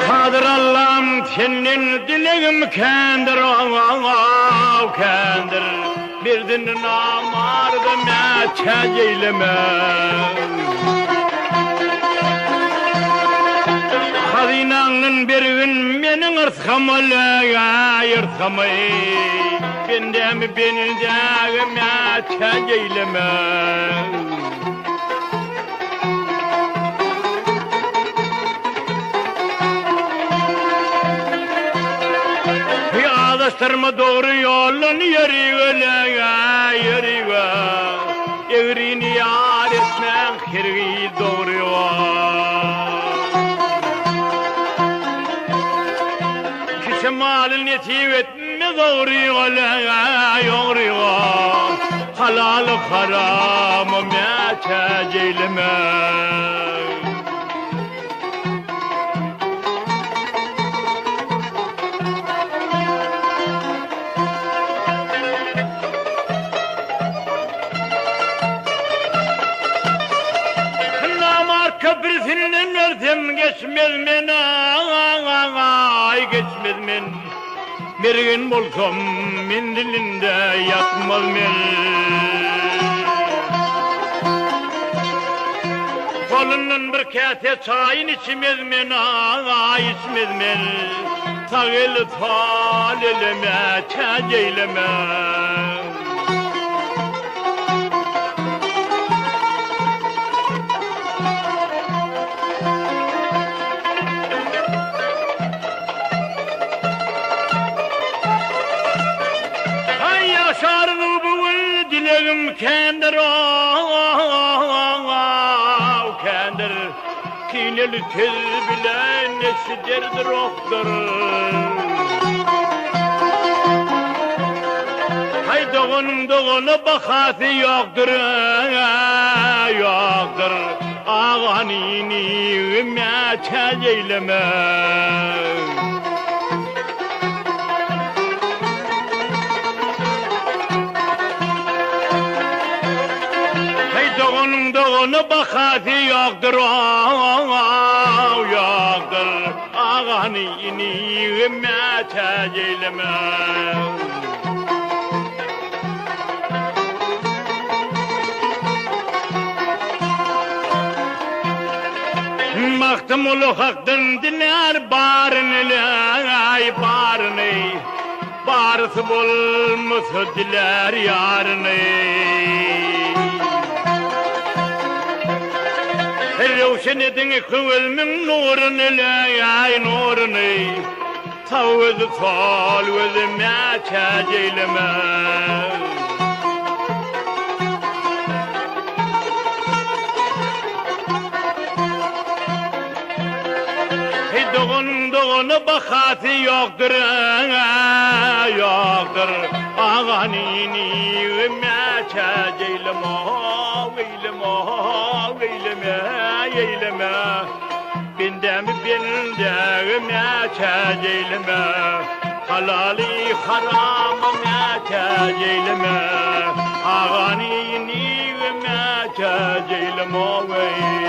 Kadyr Allam senden dilegim kändir ow kändir Merdini namarda mätäç eýleme. Hazynaňdan bergin meniň yrsgama leý yrsgamy Bendämi bendäge mätäç eýleme. Heý azaşdyrma dogry ýoldan ýörige leý ýörige Egrini ýar etmäň hergiz dogryga. Kişi maly nesip etmez ogryga leý ogryga Halaly harama mätäç eýleme. Namart köprüsinden ölsem geçmez men aý geçmez men. Mergen bolsam menzilinde ýatmaz men. Golundan bir käse çaýyn içmez men aý içmez men. Sag eli sal ele mätäç eýleme. Haý ýaşaryn bu gün dilegim kändir ow kändir Kineli söz bilen eşiderdir okdur Haý doganyň dogana bahasy ýokdur ýokdur Aganyny mätäç eýleme. Heý doganyň dogana bahasy ýokdur ow ýokdur Aganyny mätäç eýleme. Magtymguly Hakdan dilär baryny läý baryny, Barysy bolmasa dilär ýaryny. Röwşen ediň köňülmiň nuruny läý nuruny, Sag gözi sol gözi mätäç eýleme. Heý doganyň dogana bahasy ýokdur ýokdur Agany inigi mätäç eýleme eýleme eýleme eýleme. Bendämi bendäge mätäç eýleme, Halaly harama mätäç eýleme, Agany inige mätäç eýleme-oweý.